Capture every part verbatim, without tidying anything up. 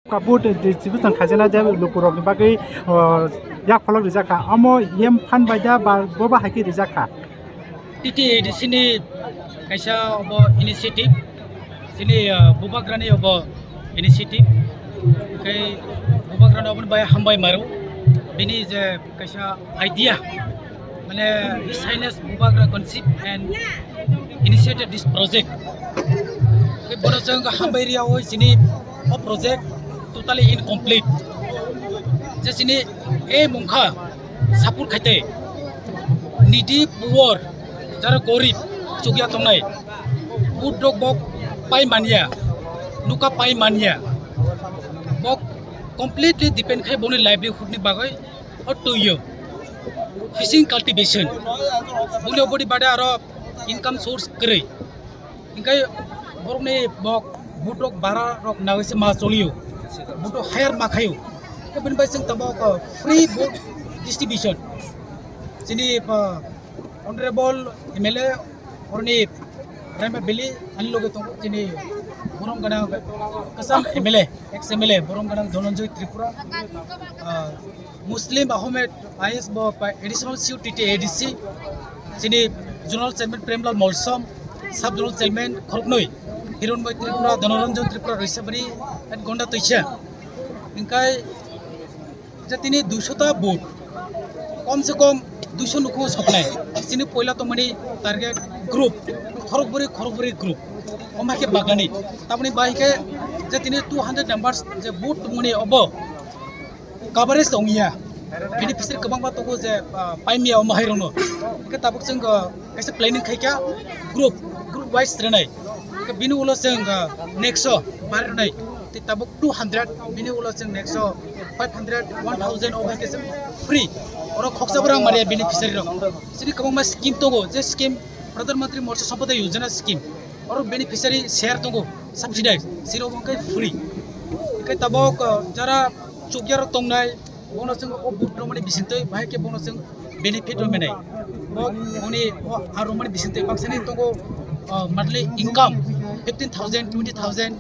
Kabut distribution khaijana je lukurokni bagwi, o, yak pholok rijak kha. Amo M fund bai da ba, bo ba hai khe rijak kha. T T A D C ni kaisa obo initiative, chini, ah, bubagrani obo initiative. Hwnkhe bubagrano oboni bai hambai maro. Bini je kaisa idea, mane, His Highness Bubagra conceived and initiated this project. Hwnkhe bono chwng hambai riyawoi chini o project totally incomplete. Je chini e mungkha support khaite, needy poor, jara gorib chukya tongnai, budrok bok pai manya, nuka pai manya, bok completely depend khai boni livelihood ni bagwi o tuyo, fishing cultivation, boni oboni bade aro income source kwrwi. Hingkai borokni bok budrok bara rok nagwi se ma choliyo, budrok hire ma khayo. Bini bai chwng tabok free board distribution. Chini, ah, honorable M L A, oroni Raima Valley, ani loge tongo chini borom gana kasam M L A, ex M L A, borom gana Dhananjay Tripura, ah, Muslim Ahmed I A S bo pa additional C U T T A D C, chini General Chairman Premlal Molsom, Sub General Chairman khoroknwi, Hironmoi Tripura, Danoranjan Tripura, Roisabari, and Gonda Toisa. Hingkai je tini duiso ta vote, kom se kom duiso nukhung soknai. Chini poila tongmani target group, khorokbwrwi, khorokbwrwi group. Om hai khe baglani. Tamoni bai khe je tini two hundred numbers je vote tongmani obo coverage ongya. Beneficiary kwbangma tongo je, ah, paimya omo hai rokno. Hingke tabuk chwng, ah, kaisa planning khaikha group, group wise rwnai. Hingke bini ulo chwng, ah, next o bar rwnai. Tei tabuk two hundred, bini ulo chwng next o five hundred, one thousand obo hai khe chwng free. Oro khoksa borang manya beneficiary rok. Chini kwbangma scheme tongo, je scheme Pradhan Mantri Matsya Sampada Yojana scheme. Oro beneficiary share tongo, subsidize, sirok hingke free. Hingke tabuk, ah, jara chukya rok tongnai, bono chwng o vote rwmani bisingtwi bahai khe bono chwng benefit rwmani. Bo boni o ar rwmani bisingtwi baksani tongo, ah, monthly income fifteen thousand, twenty thousand,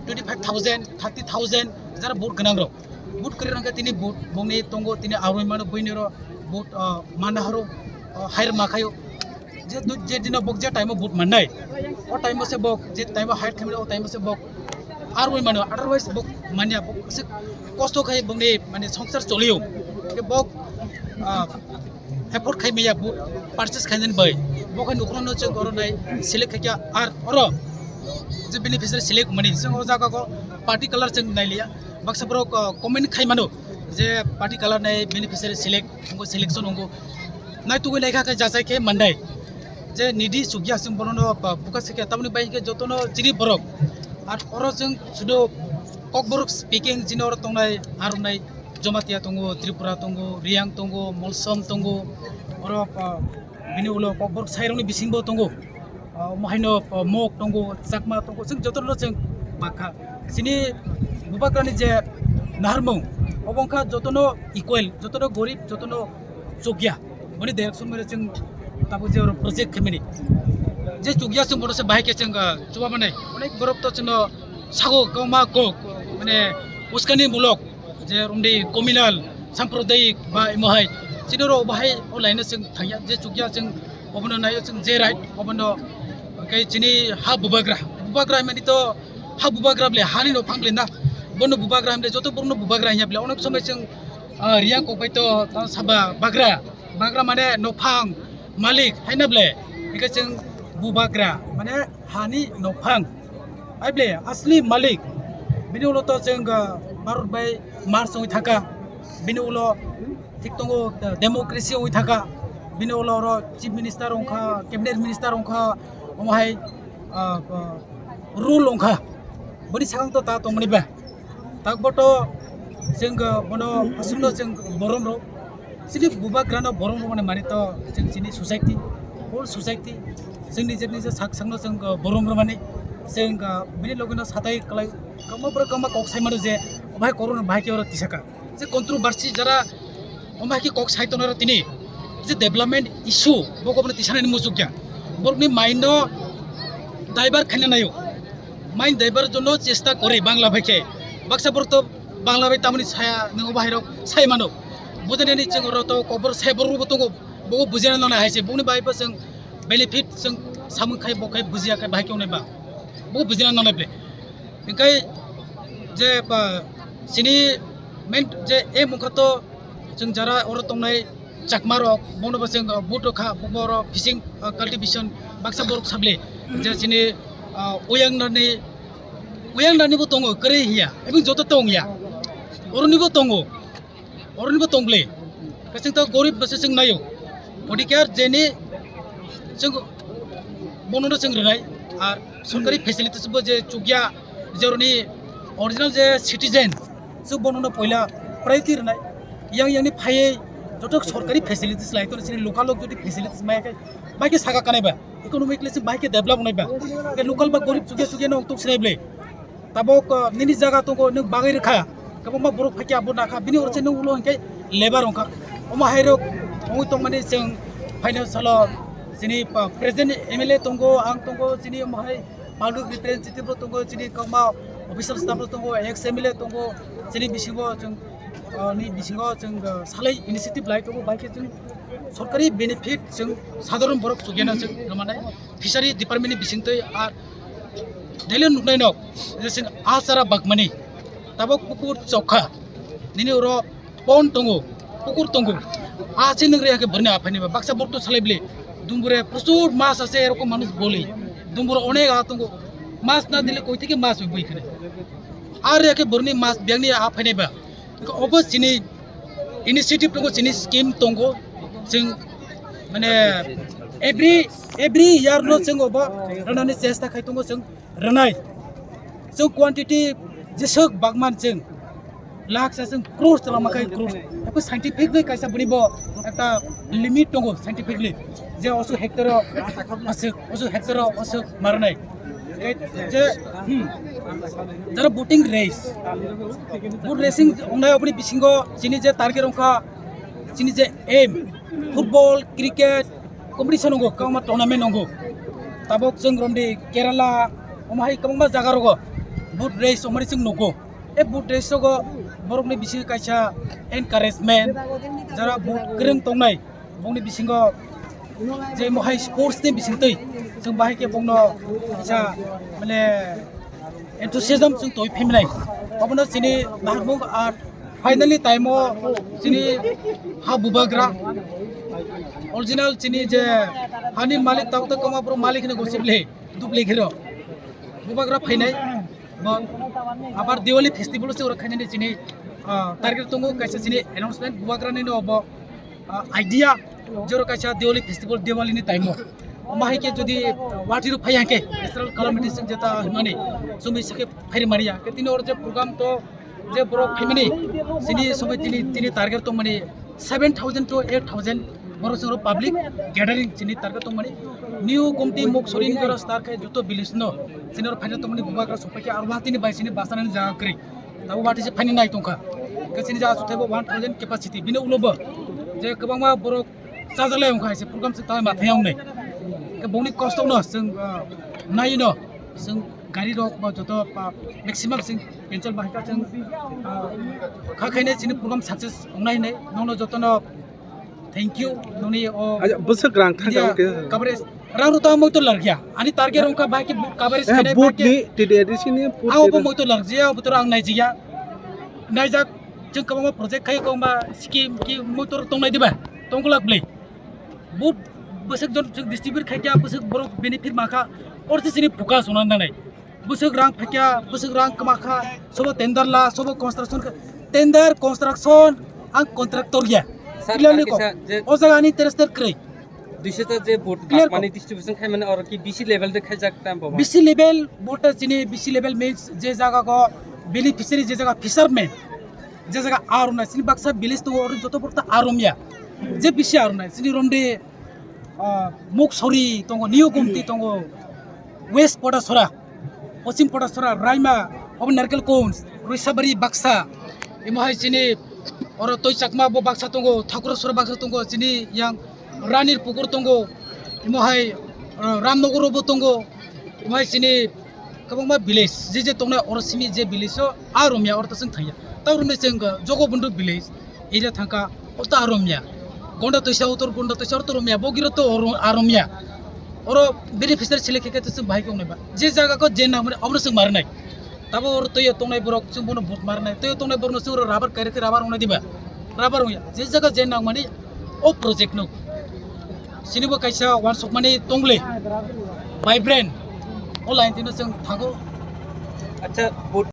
twenty five thousand, thirty thousand, jara vote gwnang rok. Vote kwrwi rwngkhe tini vote bongni tongo, tini arwi mano buini oro vote, ah, manna horo, ah, hire ma khaio. Je du-, je dino bok je time o vote mannai, o time o se bok je time o hire khaimani, o time o se bok arwi mano, otherwise bok manya, bok se kosto khai bongni mane songsar cholio. Ke bok, ah, afford khai maya vote purchase khainani bai. Bo khai nukhungno chwng oro nai select khaikha ar oro je beneficiary select mani chwng o jaga o party colour chwng nailiya. Baksa borok, ah, comment khai mano je party colour nai beneficiary select, ongo selection ongo. Naitugwi naikha khe jachai khe mandai. Je needy chukya chwng bonono, ah, buka sikha tamoni bai khe jotono chini borok. Ar oro chwng sudu Kokborok speaking chini oro tongnai, arwnai Jamatia tongo, Tripura tongo, Reang tongo, Molsom tongo, oro, ah, bini ulo Kokborok sairokni bisingbo tongo. Ah, omo haino, ah, Mok tongo, Chakma tongo, chwng jotono chwng bakha. Chini bubagrani je naharmung, obo wngkha jotono equal, jotono gorib, jotono chukya. Boni direction mane chwng tabuk je oro project khaimani. Je chukya chwng bono se bahai khe chwng, ah, chubamanai. Onek borok to chwngno sago kwbangma kok, mane uskani mulok, je romdi communal, sampradayik ba imo hai. Chini oro bahai o line o chwng thangya, je chukya chwng obono naio chwng je right, obono Hwnkhe chini ha bubagra, bubagra hwnmani to ha bubagra bole, hani nophang bole na, bono bubagra hwnle, joto borokno bubagra hwnya bole. Onek somoi chwng, ah, Riyang kok bai to, tamo saba bagra, bagra mane nophang malik haina bole. Hwnkhe chwng bubagra mane hani nophang, ai bole asli malik. Bini ulo to chwng, ah, Bharat bai Mars wngwi thangkha, bini ulo thik tongo, uh, democracy wngwi thangkha. Bini ulo oro chief minister wngkha, cabinet minister wngkha, omo hai, uh, uh, rule wngkha. Boni sakang to ta tongmani ba. Tak boto chwng, uh, bono aswkno chwng borom rw. Chini bubagrano borom rwmani mani to chwng chini society, whole society. Chwng nije nije sak sakno chwng, uh, borom rwmani. Chwng, uh, bini logino satai kwlai kwma borok kwma kok sai mano je, o bhai korokno bahai khe oro tisaka. Je controversy jara omo hai khe kok sai tongnai rok tini je development issue bo kok no tisanani muchuk ya. Borokni mind no divert khaina naio. Mind divert jono chesta kore Bangla bai khe. Baksa borok to Bangla bai tamoni saya, nwng obo hai rok sai mano. Bujinani chwng oro to kokborok sai borok bo tongo. Bo bujina nangnai hai se. Boni bai bo chwng benefit chwng samung khai bo khai bujiya khai bahai khe ongnai ba. Bo bujina nangnai ble. Hingkai je ba chini main je aim wngkha to chwng jara oro tongnai Chakma rok, bono bo chwng, uh, vote rwkha, bo-, borok fishing, uh, cultivation baksa borok sable. Je chini, uh, Uyang nani, Uyang nani bo tongo, kwrwi hiya, ebong joto tong ya. Oroni bo tongo, oroni bo tong ble. Kasing to gorib bwse chwng naio. Odikar jeni chwng bono no chwng rwnai, ar sorkari facilities bo je chukya, je oroni original je citizen, chwng bono no poila priority rwnai. Yang yang ni phaiwi joto sorkari facilities lai to chini local lok jodi facilities maya khe, bai khe saka kanai ba, economically chwng bai khe develop nai ba. Ke local ba gorib chukya chukya no tok sinai ble. Tabok, uh, nini jaga tongo, nwng bagwi rwkha, kwbangma borok phaikhe abo nakha, bini oro se nwng ulo hinkhe labour wngkha. Omo hai rok wngwi tongmani chwng phaino salo chini pa-, present M L A tongo, ang tongo, chini omo hai public representative rok tongo, chini kwbangma official staff rok tongo, ex M L A tongo, chini bisingo chwng, uh, ni bisingo chwng, uh, salai initiative lai tongo, bai khe chwng sorkari benefit chwng sadharon borok chukya na chwng rwmani, fishery department ni bisingtwi ar daily nuknai nok, je chwng a chara bakmani, tabok pukur chokha, nini oro pond tongo, pukur tongo, a se nungri hake borni aphaini ba, baksa borok to salai bili, dumbure prochur mas ase, erokom manuj boli, dumbur onek a tongo, mas na dile koi theke mas bui khane, ar hake borni mas biyangni aphaini ba. Obo chini initiative tongo, chini scheme tongo, chwng mane every, every year no chwng obo rwnani chesta khai tongo chwng rwnai. Chwng quantity jeswk bagman chwng lakh sa chwng crores tala makai crores. Eko scientifically kaisa bini bo ekta limit tongo scientifically je osu hectare o aswk, osu hectare o aswk marnai. Tei je, hmm, jara voting race, vote racing wngnai oboni bisingo chini je target wngkha, chini je aim, football, cricket, competition wngo, kwbangma tournament wngo. Tabok chwng romdi Kerala, omo hai kwbangma jaga rogo vote race wngmani chwng nugo. E vote race rogo borokni bisingo kaisa encouragement, jara vote kwrwng tongnai, bongni bisingo je mohai sports ni bisingtwi chwng bahai khe bongno kisa mane enthusiasm chwng toi phimnai. Obono chini nahakmung ar finally time o chini ha bubagra original chini je hani malik tau to koma bro malik hino gosip le dupli khiro bubagra phainai. Bo abar Diwali festival se oro khainani chini, ah, target tongo kaisa chini announcement bubagra ni no bo, ah, idea joro kaisa Diwali festival Diwali ni time o. Omo hai khe jodi, ah, watiro phai hake natural calamity sing jeta hwnmani sumi sakhe phairi mani ya. Khe tini oro je program to je borok phaimani chini somoi tini, tini target tongmani seven thousand to eight thousand borok chwng public gathering chini target tongmani. New Gumti Muksori ni jora star khe joto village no chini oro phaina tongmani bubagra sokpai khe aro watini bai chini basanani jaga kwrwi. Tabo wati se phaini nai tongkha. Khe chini jaga suthaibo one thousand capacity. Bini ulo bo je kwbangma borok chajalai wngkha hai se program se tamo mathai wngnai. Khe bongni kosto no chwng, ah, nai no chwng gari rok ba joto pa maximum chwng cancel bahai kha chwng, ah, kha khainai chini program success wngnai hinwi nono jotono thank you noni o Aja, bwswk rang thang media kha khe? Coverage Rang rwtang moi to largya. Ani target wngkha bahai khe coverage Eh, khainai, vote bahai khe ni, T D A D C ni vote ang obo ni moi to largya, obo to ang naijya. Naijak, chwng kwbangma project khai, kwbangma scheme ki moi to tongnai diba? Tongkulak bwlwi. Vote bwswk jon chwng distribute khaikha, bwswk borok benefit mankha, or se chini focus hwnna nanai. Bwswk rang phaikha, bwswk rang kwmakha, sobo tender la, sobo construction kha. Tender, construction, ang contractor ya. Sir, clearly kisa ko. Je o jaga ani interested kwrwi. Duiso ta je vote Clear ko. Mani distribution khai mani oro ki B C level de khaijak tam bo. B C level, vote chini B C level means je jaga ko beneficiary, je jaga fisherman, je jaga arumna, chini baksa village tongo, oro joto borok ta arumya. Je B C arumna, chini romde, ah, Muksori tongo, New Gumti tongo, West Potasora, Pochim Potasora, Raima, obo Narkel Kunj, Ruisabari baksa, imo hai chini oro Toi Chakma bo baksa tongo, Thakurasora baksa tongo, chini yang Ranir Pukur tongo, imo hai, ah, Ramnagar bo tongo, imo hai chini kwbangma village, je je tongnai oro simi je village o, a romya oro ta chwng thangya. Ta romya chwng Jogobondhu village area thangka, o ta a romya. Gonda Toisa, Uttor Gonda Toisa, oro ta romya, Bogiro to oro a romya. Oro beneficiary select khe khe chwng bahai khe wngnai ba. Je jaga ko je nangmani obono chwng marnai. Tabo oro twiyo tongnai borok chwng bono vote marnai. Twiyo tongnai borokno chwng oro rubber kairi khe rubber wngnai diba? Rubber wngya. Je jaga je nangmani o project no. Sini bo kaisa wansukmani tongle. Vibrant. O line tino chwng thango. Acha, vote